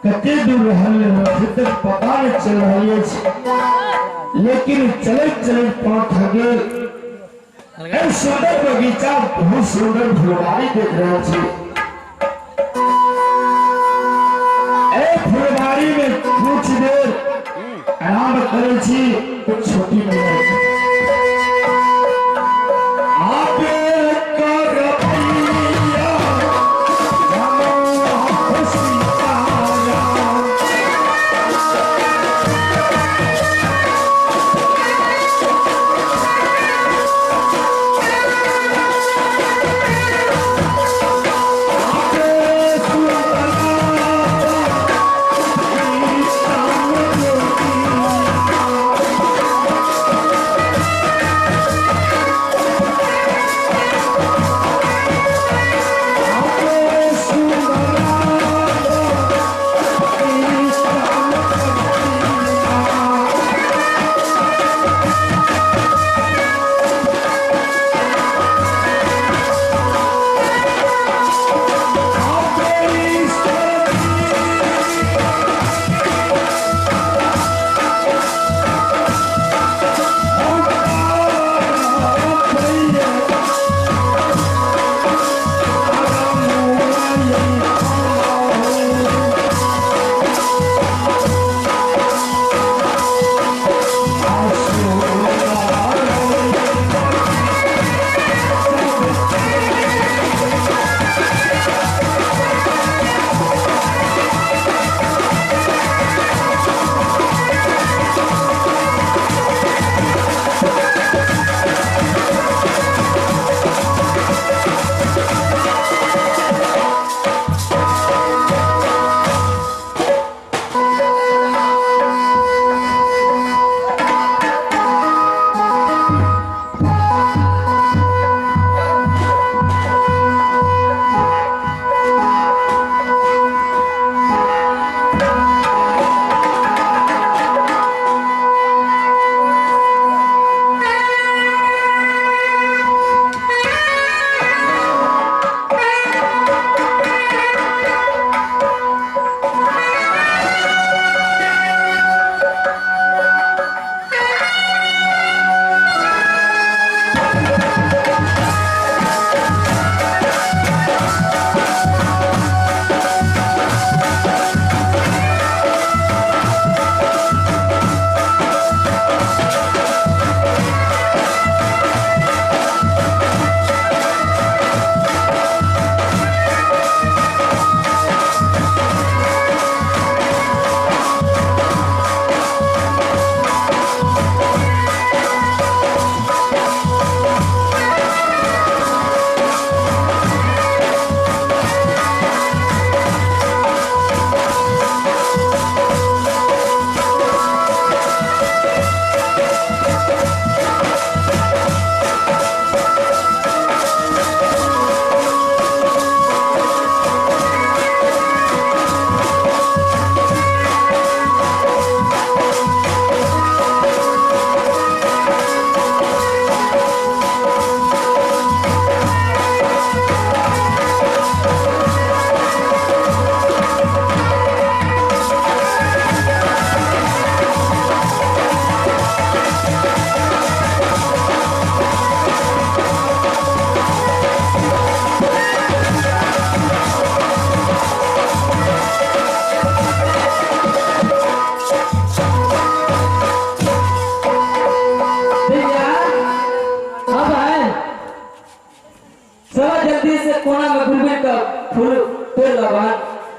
कते दूर रहल अभी तक पता नहीं चल रहल अछि, लेकिन चलैत चलैत पाँव थक गेल। एक सुंदर बगीचा, बहुत सुंदर फुलवारी देख रहल छी। ए फुलवारी में कुछ देर आराम करै छी तो छुट्टी मिले।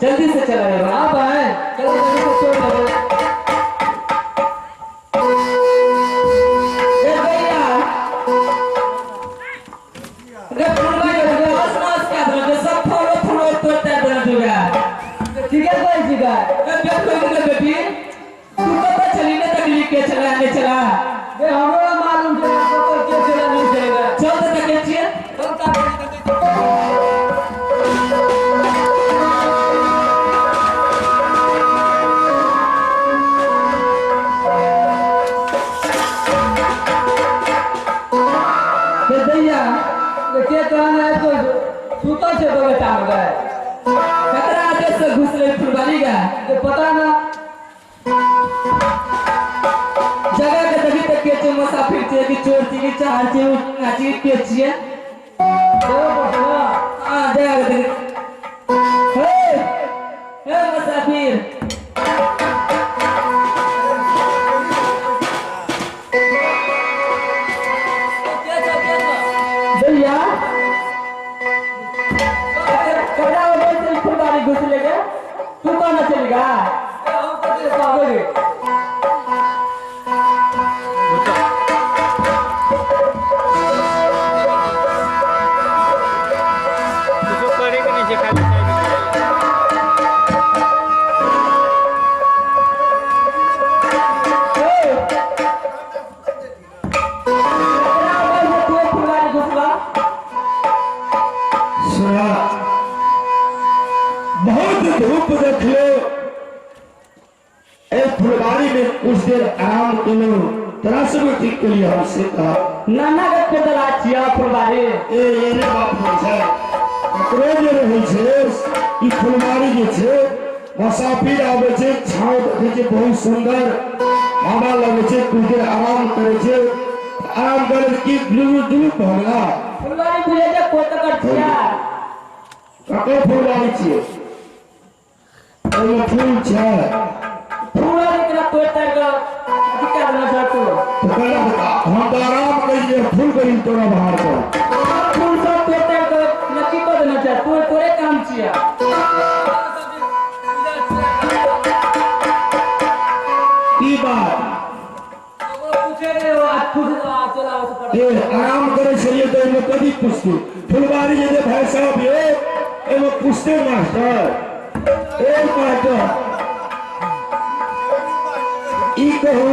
जल्दी से चला रे आप आए चल जल्दी से तोड़ दे। ए भैया रे फुलबाड़ी रे बस बस का दे सब फल फूल तोड़ता बना देगा। ठीक है कोई जी का ए बेटी के बेटी तू पता चली ना तकलीफ के चला नहीं चला बे हमरा मालूम छै कत के चला नहीं चलेगा। चल त देखे छिए चल का भैया के कहना है तो सुता छे बगैचा में गए कतरा आदेश से घुसले फुलबाड़ी का तो पता ना जगह के तभी तक के छे मुसाफिर छे कि चोर छे कि चार छे नाची के छिए हां जगह के हे हे मुसाफिर भैया कपड़ा उधर से फुलबाड़ी घुस ले गए तू कौन चलेगा? हम कते पावे कुछो करे के नहीं छै खाली सुना बहुत धूप देखलो ए फुलबाड़ी में कुछ देर आराम करो तरा सब ठीक के लिए हमसे कहा नाना के दला छिया फुलबाड़ी ए एने बाप होइ छै ककरो जे रहै छै ई फुलबाड़ी जे छै मुसाफिर आबै छै छाँव देखै छै बहुत सुंदर हवा लगै छै कुछ देर आराम करै छै आराम करे की धूप धूप भऽ गेला। फुलबाड़ी बुझे छै कोत कर छिया ककर फुलबाड़ी छियै? ओहिमे फूल छै फूल एकरा तोड़ ताड़ के दिक्कत न छै तो कहला हम तो आराम करिए फूल करी तोरा बाहर पर फूल सब तोड़ ताड़ के नक्की कर देना छै तोड़ तोरे काम छिया। ई बात पूछे रे वो आज पूछ चला ए आराम करे छलिए तो एमे कदी पूछतू फुलबाड़ी जे भाई साहब यो एमे पूछते मास्टर ए मास्टर ई कहू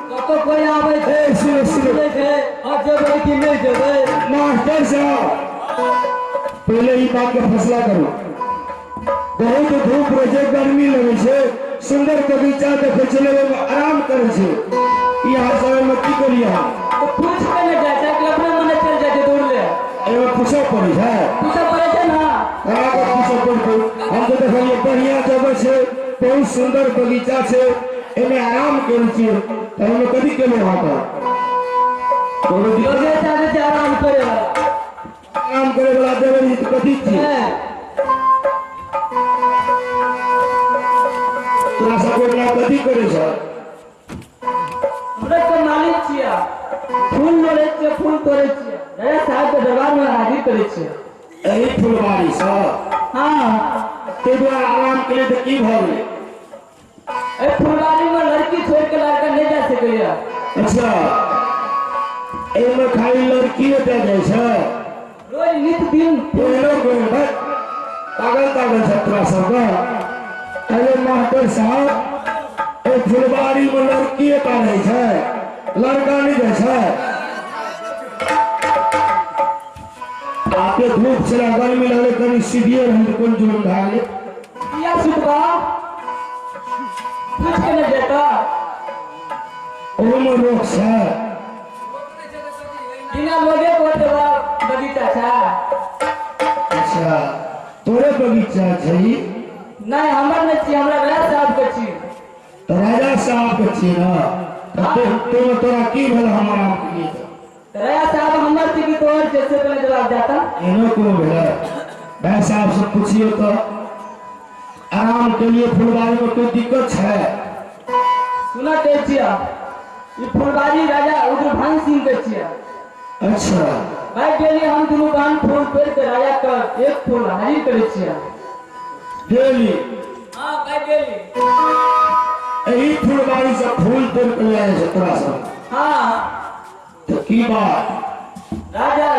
कतो कोई आबै छै ए सुनो सुनो छै आ जेबै कि नहीं जेबै? मास्टर साहब पहले ई बात के फैसला करू। बहुत धूप रहै छै गर्मी लगै छै सुंदर बगीचा देखै छै आराम करै छै यहाँ समय में की करिए हम? तो पूछ के न जाय छै कि अपने मने चल जाय छै दूर ले एमे पूछऽ पड़ै छै पूछऽ पड़ै छै ना करा के पूछऽ पड़तै। हम तो देखलिए बढ़िया जगह छै बहुत सुंदर बगीचा छै एमे आराम करै छियै तऽ हमे कभी केलहुँ वहाँ पर कोनो दिक्कत चाहे छै आराम करे वाला आराम करे वाला देबै तऽ कथी छियै? तोरा सब ओकरा कथी करै छ? हमरा के मालिक छियै फूल लोड़ै छियै फूल तोड़ै छियै राजा साहब के दरबार में हाजिर करै छियै एही फुलबाड़ी सँ? हाँ ताहि दुआरे आराम केलियै तऽ की भऽ गेलै? ए फुलबाड़ी में लड़की छोड़ के लड़का नहीं जा सकैया। अच्छा एहिमे खाली लड़की टा जाइ छै? रोज नित दिन एहनो कोइ पागल तागल छै तोरा सबके। अरे मास्टर साहब ए फुलबाड़ी में लड़की टा रहै छै लड़का नहीं जाइ छै? आपके धूप छला गर्मी लगलै कनि सीधिए रहै कोन जुलुम भए गेलै? किया सुतबा पूछ के न जेता ओहोमे रोक छै बिना लोगे को देवा बगीचा छै। अच्छा तोरे बगीचा छै? नहीं हमर नहीं छी हमरा राजा साहब के छी। तो राजा साहब के छी ना तो तोरा की भेल हम आराम केलियै? राजा साहब हमर छी कि तोहर छै से पहले जवाब जाता। एनो कोनो भेलै? भाई साहब से पूछियो तो आराम के लिए फुलबाड़ी में कोई दिक्कत है? सुना कहै छियै ई फुलबाड़ी राजा उग्रभान सिंह के छियै। अच्छा भाई डेली हम दुनू बहन फूल तोड़ के राजा के एक फूल हाजिर करै छियै। डेली? हाँ भाई, डेली। एही फुलबाड़ी से फूल तोड़ के ले आए छै तोरा सब? हाँ। तो की बात? राजा,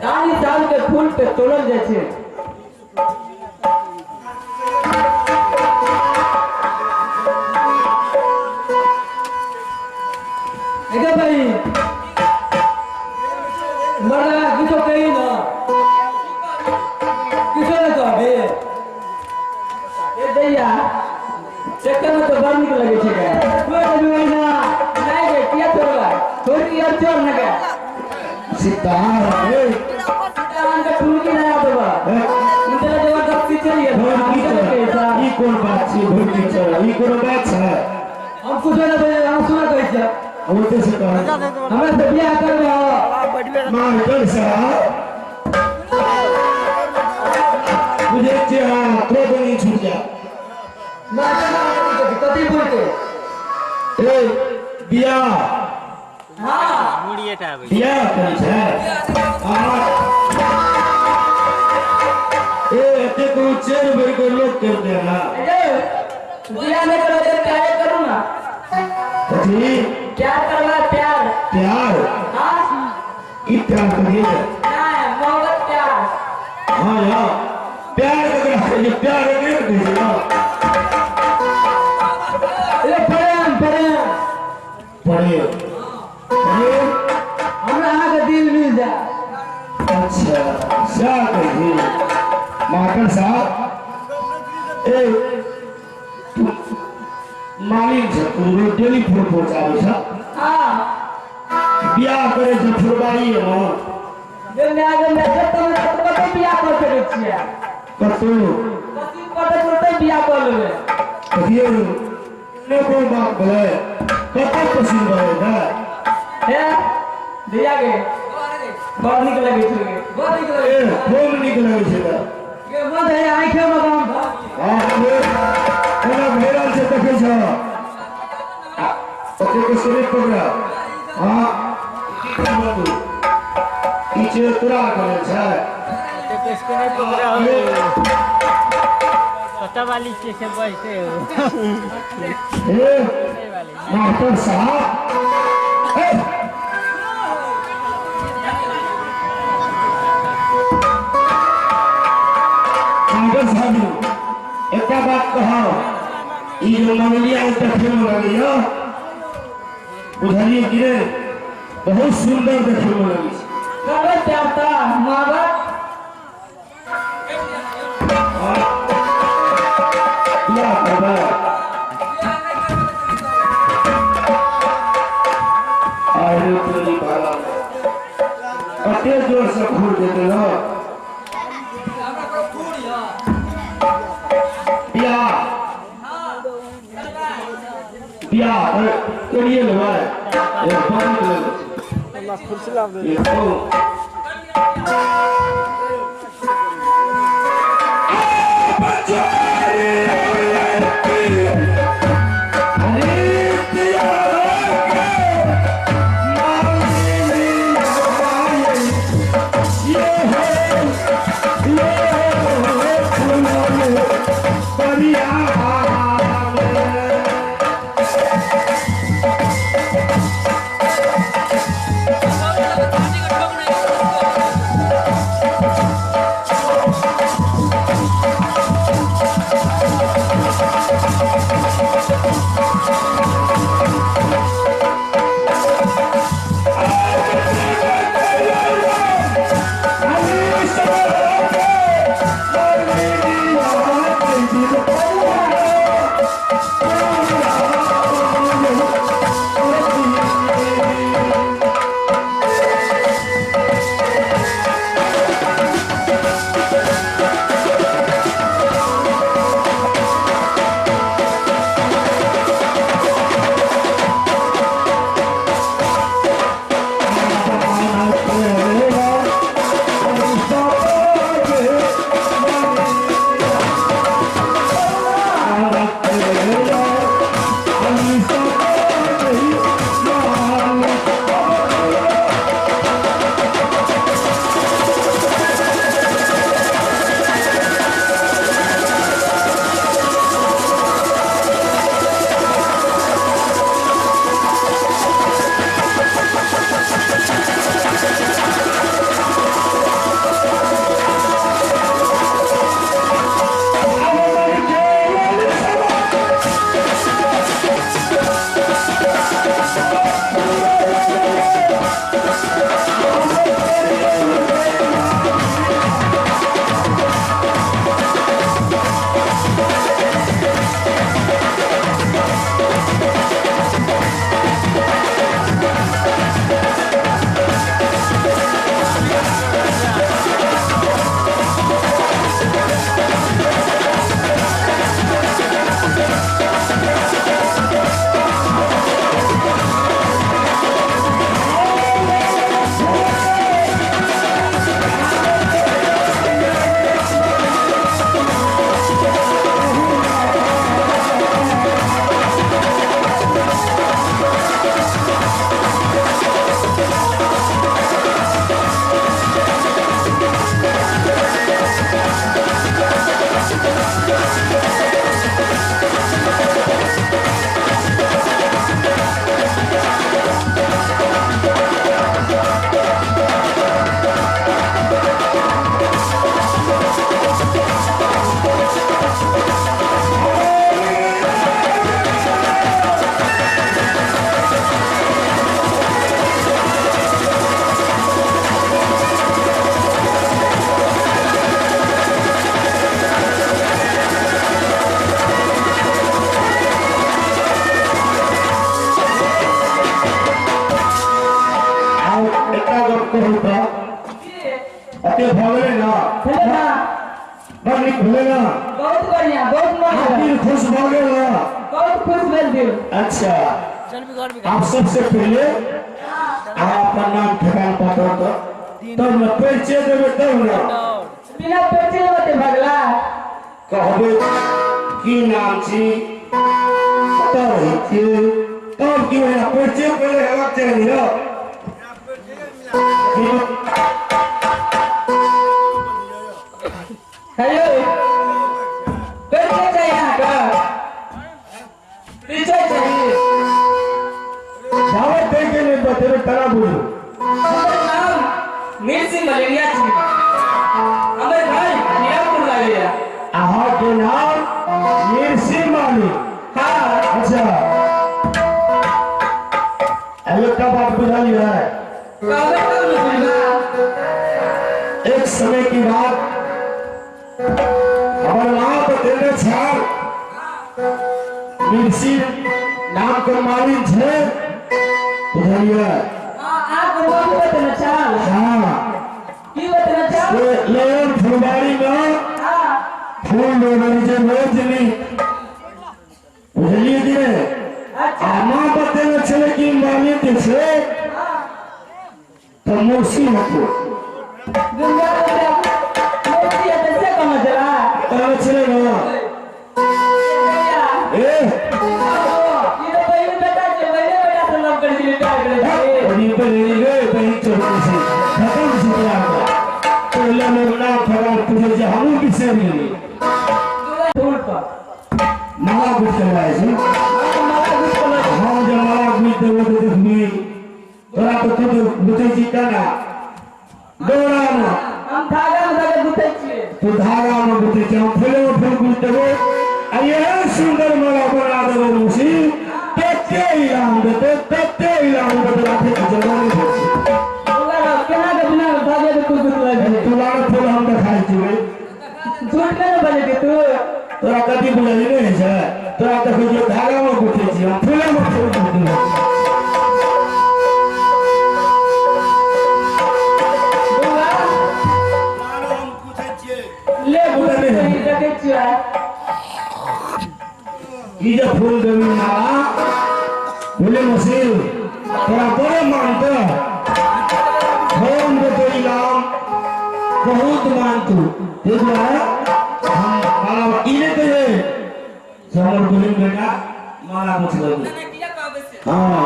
रानी साहब के फूल पे तोड़ल जाइ छै। एगे भाई, मरला किछो कही ना, किछो नहीं कहबे। ए दैया, देखै में तो बड़ नीक लगै छै गे। तोड़ देबी ना? नहीं गे, किया तोड़बा? तोड़ यार, चोर न गे। सीताराम, ए। सीताराम के ठुमकी नया देबा। ए। इनके जबरदस्ती चलिए। ढोलकी चल, ई कोन बात छी? ढोलकी चल, ई कोनो बात छै? हम कुछो नहीं बोले, हम सुना कहै छियै। ओते से कह। हमरा से बियाह करबे हो? मास्टर साहब, बुझे छियै? हाँ, तो नहीं छूट जा। ना ना, कथी बोलते? ए, बियाह। हाँ। मुड़िएटा आबै। बियाह करै छै? हाँ। ए, एते कोनो चेर भरि के लोग करते हैं? ए, बियाह नहीं करो तो प्यार करू ना। कथी? प्यार करवा, प्यार। प्यार? हाँ। ई प्यार करिए? ना, मोहब्बत, प्यार। हाँ हाँ, प्यार ककरा कहै छै? प्यार नहि कहै छै ना। ए, प्रेम, प्रेम। पढ़े पढ़े। हमरा अहाँके दिल मिल जाए। अच्छा, सएह कहै छी मास्टर साहब। ए, तू मालिक छ, तू रोज डेली फूल पहुँचाबै छ? हाँ। बियाह करै छै फुलबाड़ी मे? जे my गे my, जब तक कतौ बियाह कर सकै छियै। कतौ? पसीन पड़तै तुरते बियाह कर लेबै। कहियो ने कोन बात भेलै? कतौ पसीन भरै ने? हे दैया गे, बड़ नीक लगै छै गे। बड़ नीक ए। लगै छै। खूब नीक लगै छै तऽ। गे, मन है आँखे में गाम। हाँ, कोना भए रहल छै देखै छ? आ, ओते के शरीर पकड़ा। हाँ, की करबो तू? ई चीज तोरा करै छै? तो किसको नहीं पकड़ा हो, पता वाली चीज से बचते हो। ए मास्टर साहब, ए। मास्टर साहब, एकटा बात कहब, ई जो मंगलिया देखै में लगैया, बुझलियै कि नहि? बहुत सुंदर देखै में लगै छै। करबै प्यार तऽ मोहब्बत। हाँ। बियाह करबै? अरे तोरी भाला, कते जोर से फूल देते हो। बियाह, बियाह करिए लेबै। ए, बड़ नीक लगै छै। ये तो नीक भेलै ना? बहुत बढ़िया, बहुत मन दिल खुश भऽ गेल ना? बहुत खुश भेल दिल। अच्छा, आप सबसे पहले आप अपन नाम ठिकाना पता तो तब न परिचय देबै तब न। बिना परिचय लेबै भगला कहबै की नाम छी, कतऽ रहै छी, तब की होइया परिचय पहिले हेबाक चाही यौ। हेलो, परिचय चाहिए अहाँके? परिचय चाहिए? दावत दै के नहि बतेबै तना बुझू। हमर नाम मीर सिंह मलेरिया छी, हमर घर मीरापुर लागैया। अहाँके नाम मीर सिंह मालिक? हाँ। अच्छा, एकटा बात बुझलियै? कहबै तब ने बुझबै। एक समय की बात हमर माँ बतेने छल, मीर सिंह नाम के मालिक छै, बुझलियै? हाँ, अहाँके मम्मी बतेने छल? हाँ। की बतेने छल? लेन फुलबाड़ी में हाँ फूल लोढ़ै छै रोज नीक, बुझलियै कि नहि? अच्छा। आ माँ बतेने छलै कि मालिक जे छै तऽ मौसी हेतौ। दुनिया मौसी हेतै से कहने छला? कहने छलै ने। ए ई तऽ बहिन बेटा छै, बहिने बेटा से लव करै छलै, प्यार करै छलै। बहिन बहिन रे बहिन चढ़ै छै, खतम छै प्यार। पहिले लोग नाम ठेकान पूछै छै, हमहूँ बिसरि गेलियै। फूल पर माला गुथ के लगाइ छै। माला गुथ के लगा। हम जे माला गुथ देबो तऽ देखबी तोरा तऽ तू तऽ गुथै छी केना डोरामे। हम धागामे धागा गुथै छियै। तू धागामे गुथै छी, हम फूलेमे फूल गुथ देबो आ एहन सुन्दर माला बना देबो मौसी, तते इनाम देतै, तते इनाम देतै, राखैके जगह नहि भेटतै। केना के बिना धागे के तू गुथलै छै? तोरा फूल हम देखाइ छियै। झूठ नहि ने बजै तू? तोरा कथी बुझल नहि होइ छै? तोरा देखै छियै धागामे गुथै छियै, हम फूलेमे फूल गुथ देबो। बौआ ले गुथ देखै छियै। ई जे फूल देबी माला बोले मौसी तोरा बड़े मानते, हम देतो इनाम बहुत मानतू, ताहि दुआरे हम माला ई नहि कहियै से हमर बहिन बेटा माला गुथलक। हाँ।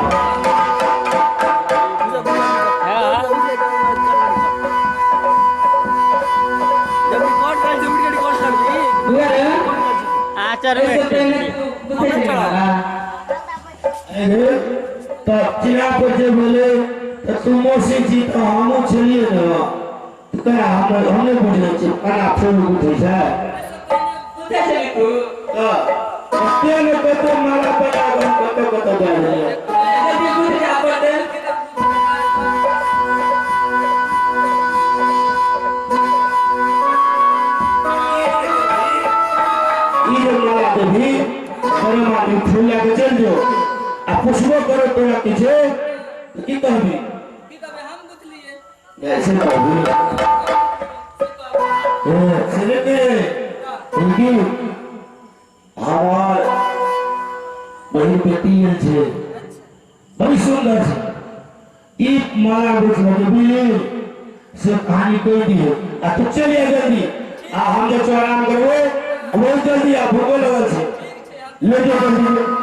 एहिसँ पहिने तू गुथै छलै माला? अरे तऽ चिना पर जे भेलै तऽ तू मौसी छी तऽ हमहूँ छलियै ने, तऽ केना हम नहि बुझै छियै केना फूल गुथै छै। गुथै छली तू? तऽ कते ने कते माला बना कऽ हम कतऽ कतऽ जाइ रहियै। जल्दी गुथ जा पड़तै। ई जे माला देबही बड़े मामी फूल लए कऽ चलि जो आ पुछबो करो तोरा किछु तऽ की कहबी? ऐसे कहबी ए से नहि कहे कि हमर बहिन बेटी आयल छै, बड़ी सुन्दर छै, ई माला गुथलकै, बुझली? से कहानी कहि दियौ आ तू चलि आ जल्दी, आ हम जे चौरान करबै बहुत जल्दी, आ भूखो लगल छै, ले जो जल्दी।